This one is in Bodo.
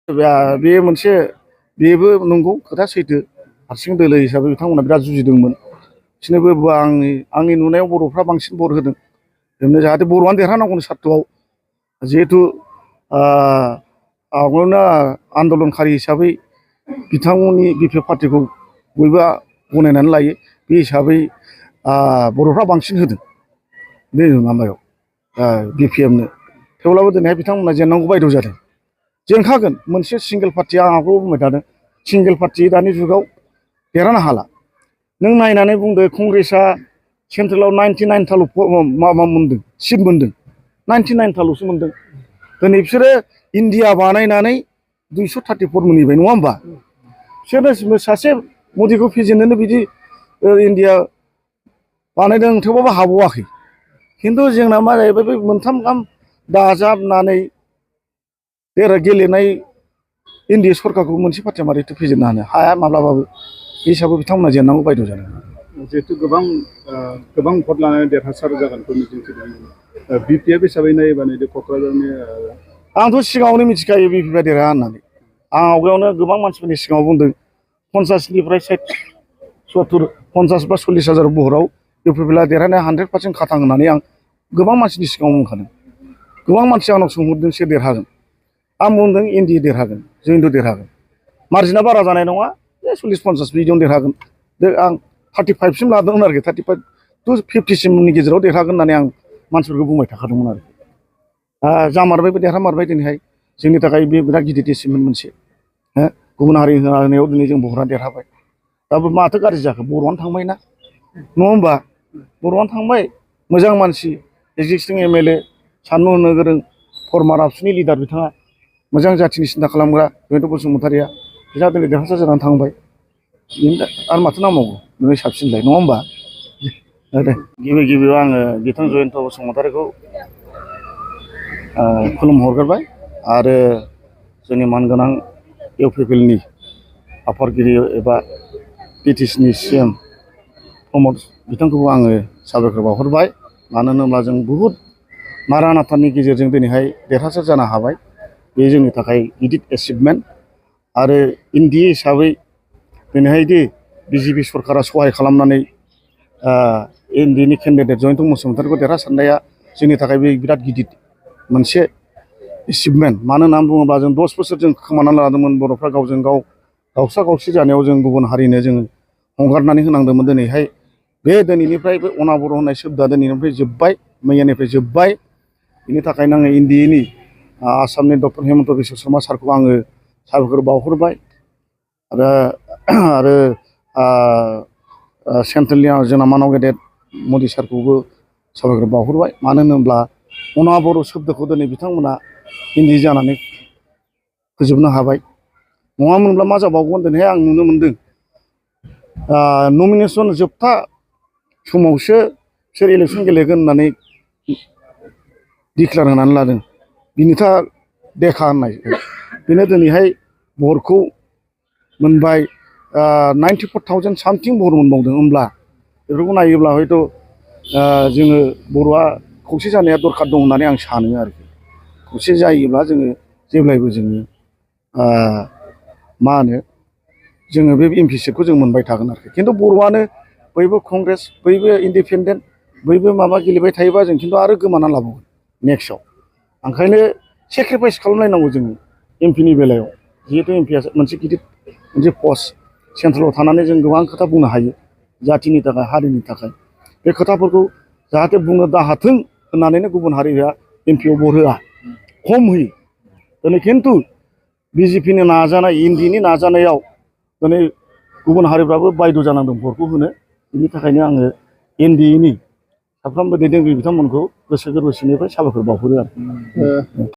बे मोनसे बेबो नंगौ खोथा सैथो हारसिं दोलो हिसाबै बिथांमोना बिराद जुजिदोंमोन बिसोरनोबो आंनि नुनायाव बर'फ्रा बांसिन भट होदों ओरैनो जाहाथे बर'आनो देरहानांगौनि सार्थआव जिहेतु आवगायावनो आन्दलनखारि हिसाबै बिथांमोननि बिपिएफ पार्टिखौ बयबो गनायनानै लायो बे हिसाबै बर'फ्रा बांसिन होदों बे माबायाव बिपिएफनो थेवब्लाबो दिनैहाय बिथांमोना जेननांगौ बायद' जादों जेनखागोन मोनसे सिंगेल पार्टि आं आगोलाव बुंबाय थादों सिंगेल पार्टि दानि जुगाव देरहानो हाला नों नायनानै बुंदो कंग्रेसआ सेन्ट्रेलाव 99थाल' माबा मोनदों सिट मोनदों 99थाल'सो मोनदों दिनै बिसोरो इन्डिया बानायनानै 234 मोनहैबाय नङा होमबा बिसोरनो सासे मदिखौ फेजेननोनो बिदि इन्डिया बानायदों थेवबाबो हाबावाखै खिन्थु जोंना मा जाहैबाय बे मोनथाम गाहाम दाजाबनानै गेलेनाय इन्डिया सरकारखौ मोनसे पार्टिया मारैथो फेजेननो हाया माब्लाबाबो बे हिसाबै बिथांमोना जेननांगौ बायद' जादों जिहेतु गोबां भट लानानै देरहासार जागोनखौ मिजिंथिदों बिपिएफ हिसाबै नायोबा नैबे क'क्राझारनि आंथ' सिगाङावनो मिथिखायो बिपिएफआ देरहा होननानै आं आवगायावनो गोबां मानसिफोरनि सिगाङाव बुंदों 50निफ्राय 60 70 50 बा 40,000 भटआव बिपिएफआ देरहानाया 100% खाथां होननानै आं गोबां मानसिनि सिगाङाव बुंखादों गोबां मानसि आंनाव सोंहरदों सोर देरहागोन आं बुंदों एनडिए देरहागोन जोंथ' देरहागोन मार्जिना बारा जानाय नङा 40-50 बिदियावनो देरहागोन आं 35सिम लादोंमोन आरोखि 35 to 50सिमनि गेजेराव देरहागोन होननानै आं मानसिफोरखौ बुंबाय थाखादोंमोन आरोखि जामारबायबो देरहामारबाय दिनैहाय जोंनि थाखाय बे बिराद गिदिर एचिभमेन्ट मोनसे गुबुन हारि होनायाव दिनै जों बर'आ देरहाबाय दाबो माथो गाज्रि जाखो बर'आनो थांबाय ना नङा होमबा बर'आनो थांबाय मोजां मानसि एक्जिस्टिं एमएलए साननो हनो गोरों फर्मार आबसुनि लिडार बिथाङा मोजां जाथिनि सिन्था खालामग्रा जयन्त बसुमतारिया बिथाङा दिनै देरहासार जानानै थांबाय आरो माथो नांबावगौ नोंनि साबसिनलाय नङा होमबा दे गिबियाव आङो बिथां जयन्त बसुमतारिखौ खुलुमहरग्रोबाय आरो जोंनि मानगोनां इउपिपिएलनि आफादगिरि एबा बिटिसिनि सिएम प्रमद बिथांखौबो आङो साबायखर बावहरबाय मानो होनोब्ला जों बुहुद नारा नाथानि गेजेरजों दिनैहाय देरहासार जानो हाबाय बे जोंनि थाखाय गिदिर एचिभमेन्ट आरो एनडिए हिसाबै दिनैहायदि बिजेपि सरकारा सहाय खालामनानै एनडिएनि केन्डिडेट जयन्त बसुमतारिखौ देरहासारनाया जोंनि थाखाय बे बिराद गिदिर मोनसे एचिभमेन्ट मानो होननानै बुङोब्ला जों 10 बोसोर जों खोमानानै लादोंमोन बर'फ्रा गावजों गाव दावसा दावसि जानायाव जों गुबुन हारिनो जोङो हंगारनानै होनांदोंमोन दिनैहाय बे दिनैनिफ्राय बे अनाबर होननाय सोदोबा दिनैनिफ्राय जोब्बाय मैयानिफ्राय जोब्बाय बेनि थाखायनो आङो एनडिएनि आसामनि डक्टर हेमन्त बिश्व शर्मा सारखौ आङो साबायखर बावहरबाय आरो सेन्ट्रेलनि जोंना मानाव गेदेर मदि सारखौबो साबायखर बावहरबाय मानो होनोब्ला अनाबर सोदोबखौ दिनै बिथांमोना एनडिए जानानै फोजोबनो हाबाय नङामोनब्ला मा जाबावगोन दिनैहाय आं नुनो मोनदों नमिनेसन जोबथा समावसो बिसोर इलेक्सन गेलेगोन होननानै डिक्लेयार होनानै लादों बिनिथा देखा होननाय बेनो दिनैहाय भटखौ मोनबाय 94,000 सामथिं भट मोनबावदों होमब्ला बेफोरखौ नायोब्ला हयथ' जोङो बर'आ खौसे जानाया दरखार दं होननानै आं सानो आरोखि खौसे जायोब्ला जोङो जेब्लायबो जोङो मा होनो जोङो बे एमपि सिटखौ जों मोनबाय थागोन आरोखि खिन्थु बर'आनो बयबो कंग्रेस बयबो इन्डिपेन्डेन्ट बयबो माबा गेलेबाय थायोबा जों खिन्थु आरो गोमानानै लाबावगोन नेक्स्टआव ओंखायनो सेक्रिफाइस खालामलायनांगौ जोङो एमपिनि बेलायाव जिहेतु एमपिआ मोनसे गिदिर मोनसे पस्ट सेन्ट्रेलाव थानानै जों गोबां खोथा बुंनो हायो जाथिनि थाखाय हारिनि थाखाय बे खोथाफोरखौ जाहाथे बुंनो दाहाथों होननानैनो गुबुन हारिया एमपिआव भट होआ खम होयो दिनै खिन्थु बिजेपिनि नाजानाय एनडिएनि नाजानायाव दिनै गुबुन हारिफ्राबो बायद' जानांदों भटखौ होनो बिनि थाखायनो आङो एनडिएनि साफ्रोमबो दैदेनगिरि बिथांमोनखौ गोसो गोरबोसिनिफ्राय साबायखर बावहरो आरो